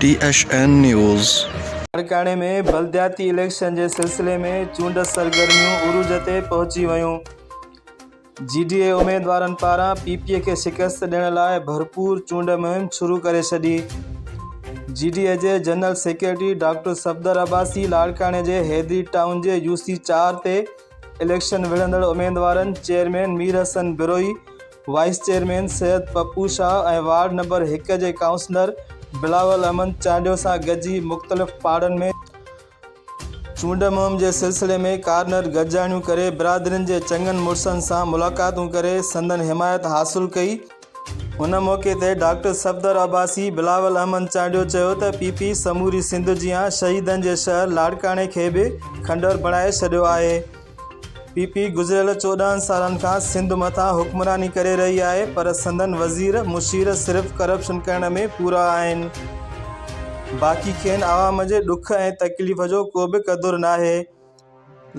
T H N news. لاڙڪاڻي ۾ بلدياتي election جي سلسلي ۾ چونڊ سرگرميون عروج تي پهچي ويون، جي ڊي اي اميدوارن پاران پي پي کي شڪست ڏيڻ لاء ڀرپور چونڊ مهم شروع ڪري ڇڏي، جي ڊي اي جي general secretary doctor Safdar Abbasi لاڙڪاڻي جي حيدري ٽائون جي يو سي چار تي اليڪشن وڙهندڙ اميدوارن chairman Mir Hassan Brohi, vice chairman Syed Pappu Shah ۽ ward number هڪ جي ڪائونسلر بلاول احمد چانڊيو سان گڏجي مختلف پاڙن ۾ چونڊ مهم جي سلسلي ۾ ڪارنر گڏجاڻيون ڪري برادرين جي چڱن مڙسن سان ملاقاتون ڪري سندن حمايت حاصل ڪئي. ان موقعي تي ڊاڪٽر صفدر عباسي، بلاول احمد چانڊيو چيو ته پي پي سموري سنڌ جيان شهيدن جي شهر لاڙڪاڻي کي به کنڊر بڻائي ڇڏيو آهي. پي پي گذريل 14 سالن کان سنڌ مٿان حڪمراني ڪري رهي آهي پر سندن وزير مشير صرف ڪرپشن ڪرڻ ۾ پورا آهن باقي کين عوام جي ڏک ۽ تڪليف جو ڪو به قدر ناهي.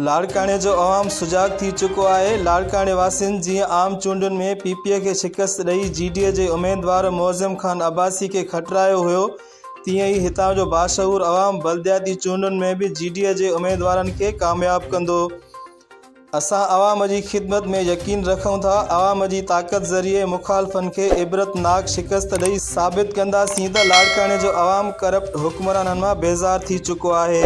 لاڙڪاڻي جو عوام سجاڳ ٿي چڪو آهي، لاڙڪاڻي واسين جيئن عام چونڊن ۾ پي پي کي شڪست ڏئي جي ڊي اي جي اميدوار معظم خان عباسي کي کٽرايو هيو تيئن ئي هتان جو باشعور عوام بلدياتي چونڊن ۾ به جي ڊي اي جي اميدوارن کي ڪامياب ڪندو. اسان عوام جي خدمت ۾ يقين رکون ٿا، عوام جي طاقت ذريعي مخالفن کي عبرتناڪ شڪست ڏئي ثابت ڪنداسين ته لاڙڪاڻي جو عوام ڪرپٽ حڪمرانن مان بيزار ٿي چڪو آهي.